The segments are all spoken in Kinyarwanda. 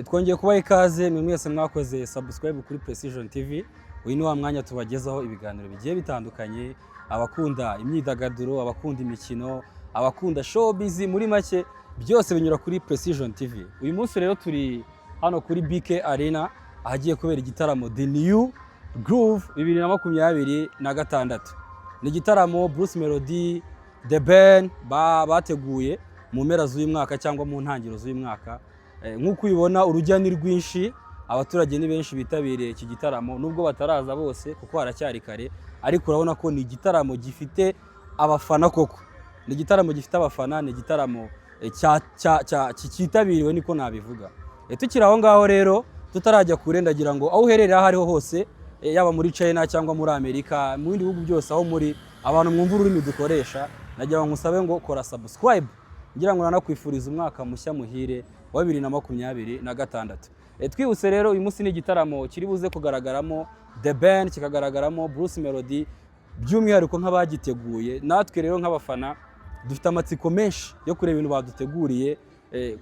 Twongeye kubaha ikaze mwe mwese mwakoze subscribe kuri Precision TV. Uyu ni wa mwanya tubagezaho ibiganiro bigiye bitandukanye, abakunda imyidagaduro, abakunda imikino, abakunda showbiz, muri make byose binyura kuri Precision TV. Uyu munsi rero turi hano kuri BK Arena ahagiye kubera igitaramo The New Groove 2026. Ni igitaramo Bruce Melody, The Ben bateguye mu mpera z'uyu mwaka cyangwa mu ntangiriro z'uyu mwaka. Nk'uko ubibona, urujya ni rwinshi, abaturage ni benshi bitabiriye iki gitaramo, nubwo bataraza bose kuko haracyari kare, ariko urabona ko ni igitaramo gifite abafana koko. Ni igitaramo gifite abafana, ni igitaramo cyitabiriwe, niko nabivuga. Tukiri aho ngaho rero, tutarajya kure, ndagira ngo aho uherereye aho ariho hose, yaba muri China cyangwa muri Amerika, mu bindi bihugu byose aho muri abantu mwumva ururimi dukoresha, nagira ngo nkusabe ngo kora subscribe, ngira ngo nanakwifuriza umwaka mushya muhire wa 2026. Twihuse rero, uyu munsi ni igitaramo kiri buze kugaragaramo The Ben, kikagaragaramo Bruce Melody, by'umwihariko nk'abagiteguye. Natwe rero nk'abafana dufite amatsiko menshi yo kureba ibintu baduteguriye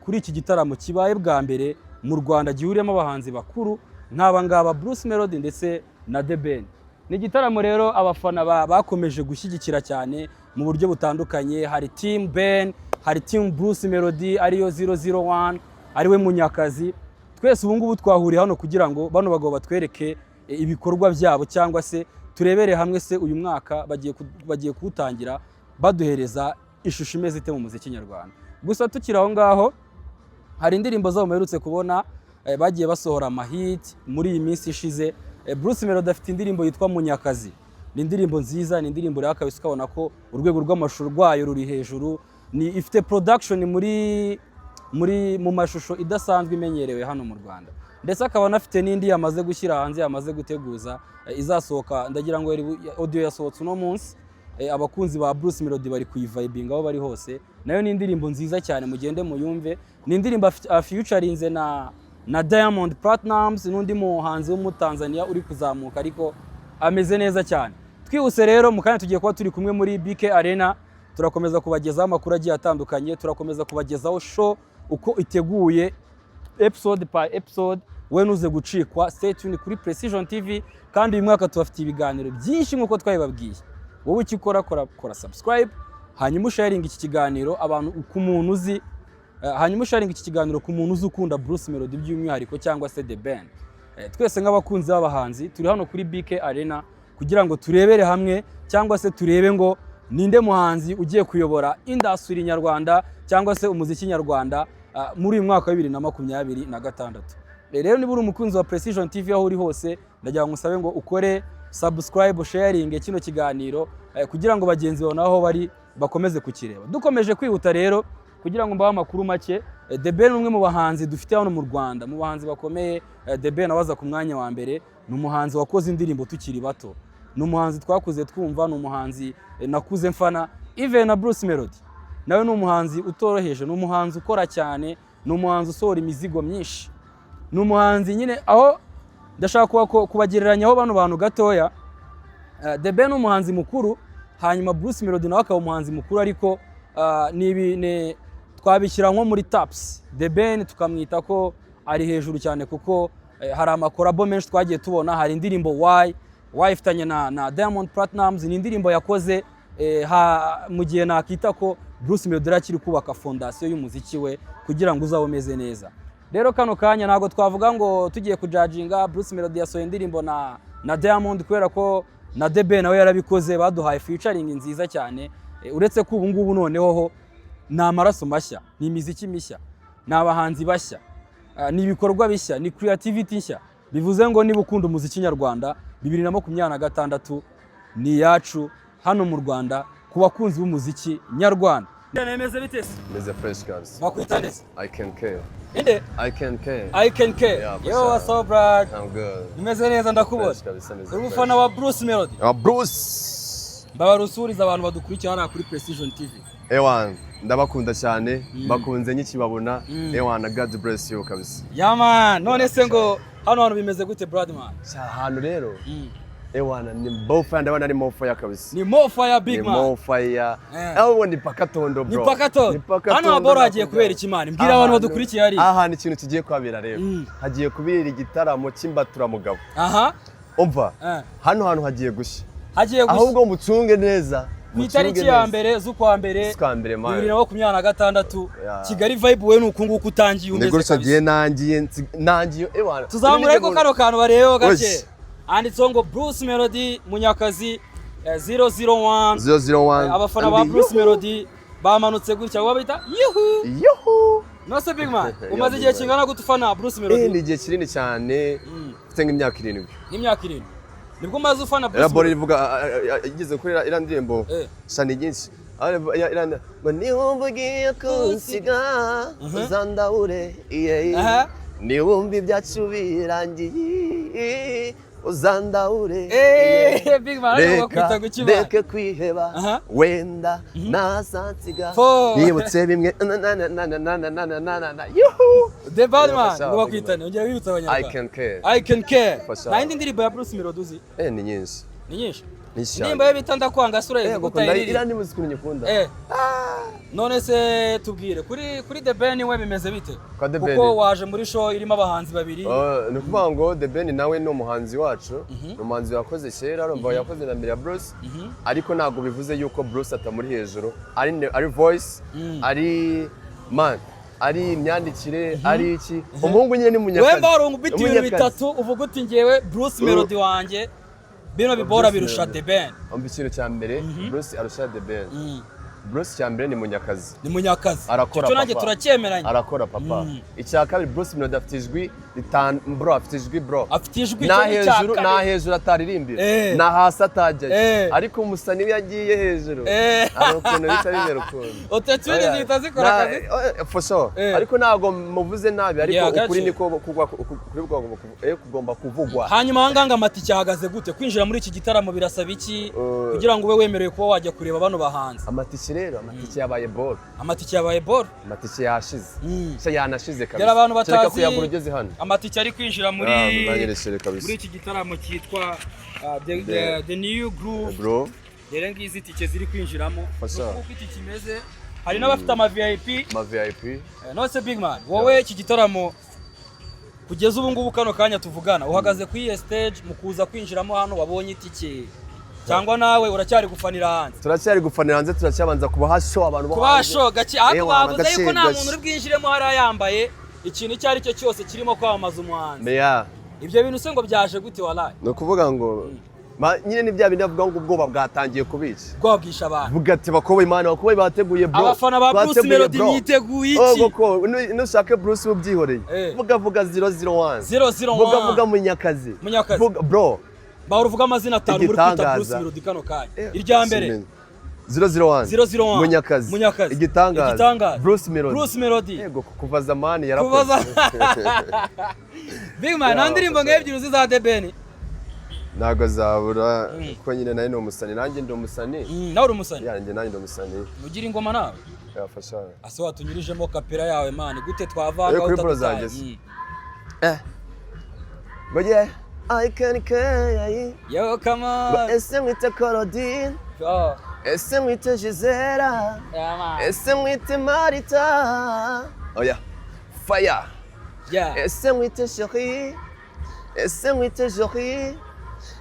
kuri iki gitaramo kibaye bwa mbere mu Rwanda, gihuriyemo abahanzi bakuru nk'aba ngaba, Bruce Melody ndetse na The Ben. Ni igitaramo rero abafana bakomeje gushyigikira cyane mu buryo butandukanye. Hari Team Ben, hari Team Bruce Melody ariyo 001, ariwe Munyakazi. Twese ubu ngubu twahuriye hano kugira ngo bano bagabo batwereke ibikorwa byabo, cyangwa se turebere hamwe se uyu mwaka bagiye kuwutangira baduhereza ishusho imeze ite mu muziki nyarwanda. Gusa tukiri aho ngaho, hari indirimbo zabo muherutse kubona, bagiye basohora amahit muri iyi minsi ishize. Bruce Melody afite indirimbo yitwa Munyakazi. Ni indirimbo nziza, ni indirimbo rero kabisa ukabona ko urwego rw'amashusho rwayo ruri hejuru, ni ifite production muri mu mashusho idasanzwe imenyerewe hano mu Rwanda. Ndetse akaba anafite n'indi yamaze gushyira hanze, yamaze guteguza, izasohoka. Ndagira ngo audio yasohotse uno munsi. Abakunzi ba Bruce Melody bari kuyivibinga aho bari hose. Nayo ni indirimbo nziza cyane, mugende muyumve. Ni indirimbo afeaturinze na Diamond Platnumz n'undi muhanzi w'Umutanzania uri kuzamuka ariko ameze neza cyane. Twihuse rero, mu kanya tugiye kuba turi kumwe muri BK Arena. Turakomeza kubagezaho amakuru agiye atandukanye, turakomeza kubagezaho show uko iteguye, episode by episode. We ntuze gucikwa, stay tuned kuri Precision TV. Kandi uyu mwaka tubafitiye ibiganiro byinshi nk'uko twabibabwiye. Wowe icyo ukora, kora subscribe, hanyuma usharinga iki kiganiro abantu ku muntu uzi, hanyuma usharinga iki kiganiro ku muntu uzi ukunda Bruce Melody by'umwihariko cyangwa se The Ben. Twese nk'abakunzi b'abahanzi turi hano kuri BK Arena kugira ngo turebere hamwe, cyangwa se turebe ngo ninde muhanzi ugiye kuyobora industry nyarwanda cyangwa se umuziki nyarwanda muri uyu mwaka wa 2026. Rero niba uri umukunzi wa Precision TV aho uri hose, ndagira ngo ngusabe ngo ukore subscribe, sharing kino kiganiro kugira ngo bagenzi bawe naho bari bakomeze kukireba. Dukomeje kwihuta rero kugira ngo mbahe amakuru make, The Ben ni umwe mu bahanzi dufite hano mu Rwanda, mu bahanzi bakomeye. The Ben abaza ku mwanya wa mbere. Ni umuhanzi wakoze indirimbo tukiri bato, ni umuhanzi twakuze twumva, ni umuhanzi nakuze mfana. Even na Bruce Melody nawe ni umuhanzi utoroheje, ni umuhanzi ukora cyane, ni umuhanzi usohora imizigo myinshi, ni umuhanzi nyine aho ndashaka kubagereranyaho bano bantu gatoya. The Ben ni umuhanzi mukuru, hanyuma Bruce Melody nawe akaba umuhanzi mukuru, ariko twabishyira nko muri tops. The Ben tukamwita ko ari hejuru cyane kuko hari amacollabo menshi twagiye tubona. Hari indirimbo Why Why ifitanye na Diamond Platnumz. Ni indirimbo yakoze mu gihe nakita ko Bruce Melody yari akiri kubaka fondasiyo y'umuziki we kugira ngo uzabe umeze neza. Rero kano kanya ntabwo twavuga ngo tugiye kujudginga Bruce Melody yasohoye indirimbo na Diamond, kubera ko na The Ben nawe yarabikoze, baduhaye featuring nziza cyane. Uretse ko ubu ngubu noneho ho ni amaraso mashya, ni imiziki mishya, ni abahanzi bashya, ni ibikorwa bishya, ni creativity nshya. Bivuze ngo niba ukunda umuziki nyarwanda, 2026 ni iyacu hano mu Rwanda ku bakunzi b'umuziki nyarwanda. Nemeze bite se? Meze fresh kabisa. Bakwita neza? I can care. Inde? I can care. I can care. Yeah, for Yo, sure. what's up, Brad? I'm good. Bimeze neza, ndakubona. Fresh kabisa, meze Uri fresh. umufana wa Bruce Melody? Ah, Bruce. Mbabara usuriza abantu badukurikira hariya kuri Precision TV. Ewan, ndabakunda cyane, bakunze nkikibabona. Ewan, God bless you kabisa. Yeah man, none se ngo hano hantu bimeze gute, Brad man? Sha, ahantu rero Ewana, ni more fire, ndabona ari more fire kabisa. Ni more fire, big Ni man. more fire. Eh. Aho ni pakatondo, bro. Ni pakatondo. Ni pakatondo. Hano haboro hagiye Nakubwira. kubera iki, man? Mbwira abantu badukurikiye hariya. Ahantu ikintu kigiye kuhabera rero, hagiye kubera igitaramo cy'imbaturamugabo. Umva, hano hantu hagiye gushya. Hagiye gushya. Ahubwo mucunge neza. Ku itariki ya 1 z'ukwa mbere Z'ukwa mbere, man. 2026. Yeah. Kigali Vibe, we ni uku nguku utangiye Ni umeze gutya kabisa. ngiye nangiye nangiye, ewana. Tuzamura ariko kano kantu barebeho gake. Oye. Handitseho ngo Bruce Melody Munyakazi, 001. 001. Abafana ba And Bruce yuhu. Melody bamanutse gutya, bo bita yuhu. Yuhu. Nose big man, Yeah, umaze big igihe man. kingana gute ufana Bruce Melody? Ni igihe kinini cyane, mfite nk'imyaka 7. N'imyaka 7 nibwo umaze ufana Bruce Era bora Melody? ivuga igeze kuri iriya ndirimbo shani nyinshi. Ngo niwumva ugiye kunsiga, uzandabure iye. Niwumva ibyacu birangiye, uzandabure. Big man, ariko bakwita guki, man? Reka kwiheba, wenda nasansiga. Fo. Nibutse bimwe na na na na na na na na na na na yuhu. The Bad Man, Fasha, ngo big bakwitane, man. ongera wibutsa I Abanyarwanda. can care. I can care. Fasha. Nta yindi ndirimbo ya Bruce Melody uzi? Ni nyinshi. Ni nyinshi. Ni nyinshi cyane. Indirimbo ye bita Ndakwanga sura Koko utayiririmba. iriya ndirimbo uzi ukuntu nyikunda. None se tubwire kuri The Ben, we bimeze bite? Kwa The Kuko Ben. waje muri show irimo abahanzi babiri. Ni ukuvuga ngo The Ben nawe ni umuhanzi wacu, ni umuhanzi wakoze kera, urumva yakoze na mbere ya Bruce, ariko ntabwo bivuze yuko Bruce atamuri hejuru, ari voice, ari man, ari imyandikire, ari iki, umuhungu nyine ni munyakazi. Wemba warungu ubita ibintu Umunyakazi. bitatu uvuga uti ngewe Bruce Melody wanjye bino bibora Bruce birusha Melody. The Ben. Umva, ikintu cya mbere Bruce arusha The Ben, Bruce cya mbere ni munyakazi. Ni munyakazi. Arakora, Icyo nanjye papa. turacyemeranya. Arakora, papa. Icya kabiri, Bruce Melody afite ijwi bro, afite ijwi, bro. Afite ijwi, Nta icyo ni icya hejuru, nta kabiri. hejuru ataririmbira, nta hasi atajyayo, ariko umusani iyo yagiye hejuru hari ukuntu bihita bimera ukuntu. Autotune Oya, zihita zikora akazi. For sure. Ariko ntabwo muvuze nabi, ariko Yeah, ukuri gotcha. niko kuri kugomba kuvugwa. Hanyuma ahangaha amatike ahagaze gute? Kwinjira muri iki gitaramo birasaba iki kugira ngo ube wemerewe kuba wajya kureba bano bahanzi? Amatike rero, amatike yabaye ball. Amatike yabaye ball. Amatike yashize. Se yanashize kabisa. Dore abantu Kereka batazi kuyagura ugeze hano. amatike ari kwinjira muri Ah, nanyerekere kabisa. muri iki gitaramo cyitwa the New Groove. Bro. Dore ngizi tike ziri kwinjiramo. Fasha. Nuko uko itike imeze, hari n'abafite ama VIP. Ama VIP. None se big man, wowe iki gitaramo kugeza ubu ngubu kano kanya tuvugana uhagaze kuri iyi stage, mu kuza kwinjiramo hano wabonye itike cyangwa nawe uracyari gufanira hanze? Turacyari gufanira hanze, turacyabanza kubaha show abantu bo hanze. Kubasho gake, ariko Ewana, bavuze gake, yuko nta gake. muntu uri bwinjiremo hariya yambaye ikintu icyo ari cyo cyose kirimo kwamamaza umuhanzi. Yeah. Ibyo bintu se ngo byaje gute, walayi? Ni ukuvuga ngo nyine ni bya bindi bavuga ngo ubwoba bwatangiye kubica. Bwabwisha abantu. Vuga ati bakoboyi, man, bakoboyi bateguye, bro. Abafana ba Bruce Bateguye, Melody bro. mwiteguye Oh, iki? koko nushake Bruce ubyihoreye. Vuga vuga 001. 001. Vuga vuga Munyakazi. Munyakazi. Vuga, bro. Bahora uvuga amazina atanu muri kwita Igitangaza. Bruce Melody kano kanya. Irya mbere. Simenye. 001. 001. Munyakazi. Munyakazi. Igitangaza. Igitangaza. Bruce Melody. Bruce Melody. Yego, kuva zamani yarakoze. Big man, nta Yeah, ndirimbo for sure. nk'ebyiri uzi za The Ben? Ntabwo zabura, kuko nyine nawe ni umusani, nanjye ndi umusani. Nawe uri umusani? Yanjye, nanjye ndi umusani. Ugira ingoma nawe? Yafasha. Ase watunyurijemo kapera yawe, man, gute twavanga Kuri bro utatutaye? zanjye se. Ngo yeah, I can care. Yo, come Ngo on. ese mwite Claudine, Oh, ese mwite Gisela, yeah, man. ese mwite Marita. Oh yeah, fire. Ese mwite Chérie, ese mwite Jorie,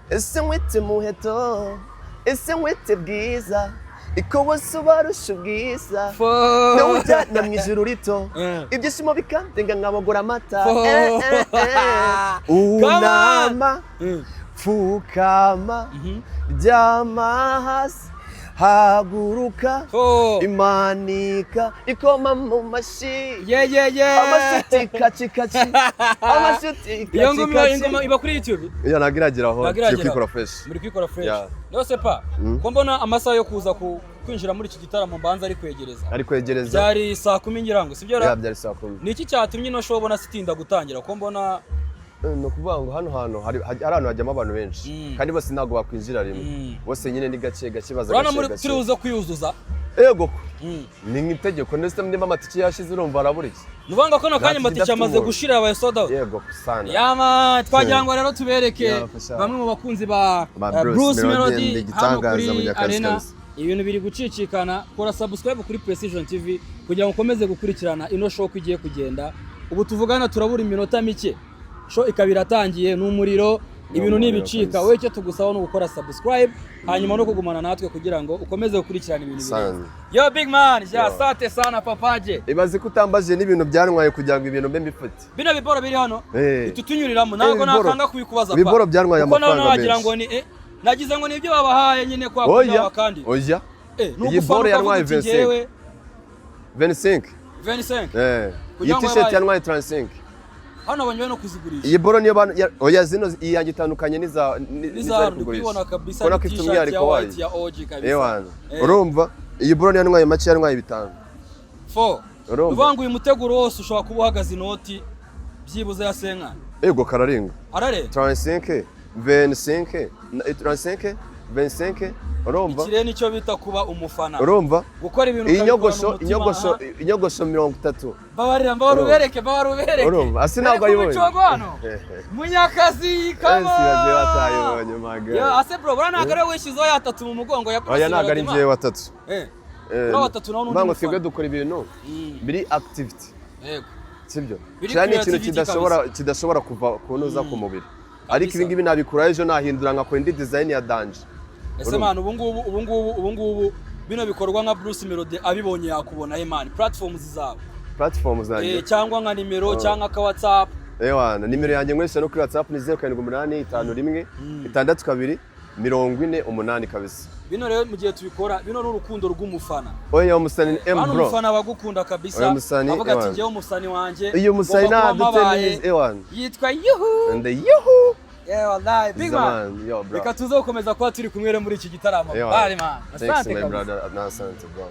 ese mwite Muheto, ese mwite Bwiza, iko wose ubarusha ubwiza. Fo. Nawujyana mu ijuru rito, ibyishimo bikandenga nkabogora amata. Fo. Eh. Come on. Unama, pfukama, ryama hasi, haguruka, Fo. imanika ikoma mu mashyi. Yeah. Amashuti kaci kaci, amashuti Iyo kaci ngoma, kaci. ingoma iba kuri YouTube? Iyo ntabwo irageraho. Ntabwo Turi irageraho. kwikora fresh. Muri kwikora fresh. Yeah. Nose pa, ko mbona amasaha yo kuza kwinjira muri iki gitaramo mbanza ari kwegereza. Ari kwegereza. Byari saa 10 ngira ngo, sibyo ra? Yeah, byari saa 10. Ni iki cyatumye ino show ubona sitinda gutangira ko mbona? Ni ukuvuga ngo hano hantu hari ahantu hajyamo abantu benshi, kandi bose ntabwo bakwinjira rimwe. Bose nyine ni gake gake baza, Urabona gake muri gake. turi buze kwiyuzuza. Yego. Ni nk'itegeko, ndetse niba amatike yashize, urumva arabura iki? Ni ukuvuga ngo kano kanya Nta amatike kidafite amaze umuntu. gushira, yabaye sold out. Yego sana. Yama, twagira ngo rero tubereke Yeah, for sure. bamwe mu bakunzi ba Ba Bruce Bruce Melody Melody, ni hano igitangaza kuri mu Nyakazi Arena. kabisa. Ibintu biri gucicikana. Kora subscribe kuri Precision TV kugira ngo ukomeze gukurikirana ino show uko igiye kugenda. Ubu tuvugana turabura iminota mike, show ikaba iratangiye. Ni umuriro, ibintu ni Umuriro ibicika. kabisa. Wowe icyo tugusaba ni ugukora subscribe, hanyuma no kugumana natwe kugira ngo ukomeze gukurikirana ibintu Sana. birenze. Yo big man, ya Yo. asante sana, papaje. Ibaze ko utambajije n'ibintu byantwaye kugira ngo ibintu mbe mbifate. Bino biboro biri hano itutunyuriramo ntabwo Ibiboro. nakanga kubikubaza pa. Ibiboro byantwaye Kuko nawe amafaranga wagira menshi. ngo ni nagize ngo ni ibyo babahaye nyine kwa kundi Oya. kandi Oya. Ni Iyi ugufana boro yantwaye ukavuga uti 25. njyewe 25. 25. Eh, Kugira iyi ngo t-shirt yabaye- yantwaye 35. Hano abonye no kuzigurisha. Iyi boro niyo oya, zino iyi yanjye itandukanye n'iza n'iza n'izari ndi kugurisha. kubibona kabisa. Ubona Ni ko ifite t-shirt umwihariko ya wayo. white ya OG kabisa. Ewana, urumva iyi boro niyo yantwaye make, yantwaye 5. Four. Urumva? Uvuga ngo uyu muteguro wose ushobora kuba uhagaze inoti byibuze ya senkani? Yego, kararenga. Ararenga. 35, 25, 35, 25, urumva? Ikirere nicyo bita kuba umufana, Urumva gukora ibintu iyi ukabikorana nyogosho, umutima, inyogosho, aha. inyogosho 30. Mbabarira, mbabarira. Urumva? Ubereke, mbabarira ubereke. Urumva asi ntabwo Bereke ayibonye. umucongo hano munyakazi kama. Esi bagiye batayibonye, my God. Ya ase bro, buriya ntabwo ariwe wishyizeho yatatu mu mugongo ya Bruce Oya, ntabwo ari Melody, njyewe man. watatu. Uriya watatu nawe n'undi Mbango mufana. twebwe dukora ibintu biri activity, sibyo? Biri Kiriya ni ikintu creativity. kidashobora kuva kunoza ku mubiri, ariko ibi ngibi nabikura ejo nahindura nkakora indi design ya danger. Ese man, ubu ngubu bino bikorwa nka Bruce Melody abibonye yakubona he, man? Platforms zabo? Platform zanjye? Cyangwa nka nimero cyangwa ka WhatsApp. Ewana, nimero yanjye nkoresha no kuri WhatsApp ni 0785 162 48 kabisa. Bino rero mu gihe tubikora, bino ni urukundo rw'umufana. Oya, umusani M Hano bro. umufana abagukunda kabisa. Oya, umusani, avuga ati ewana. njyewe umusani wanjye Iyo umusani ngomba kuba nta dutse mpabaye. neza, ewana. Yitwa Yuhu. And the yuhu. Yeah, wallahi big man. Zaman, yo bro. Reka tuze gukomeza kuba turi kumwe rero muri iki gitaramo. Ewana. Bye man. Thanks Asante my kabisa. brother, asante bro.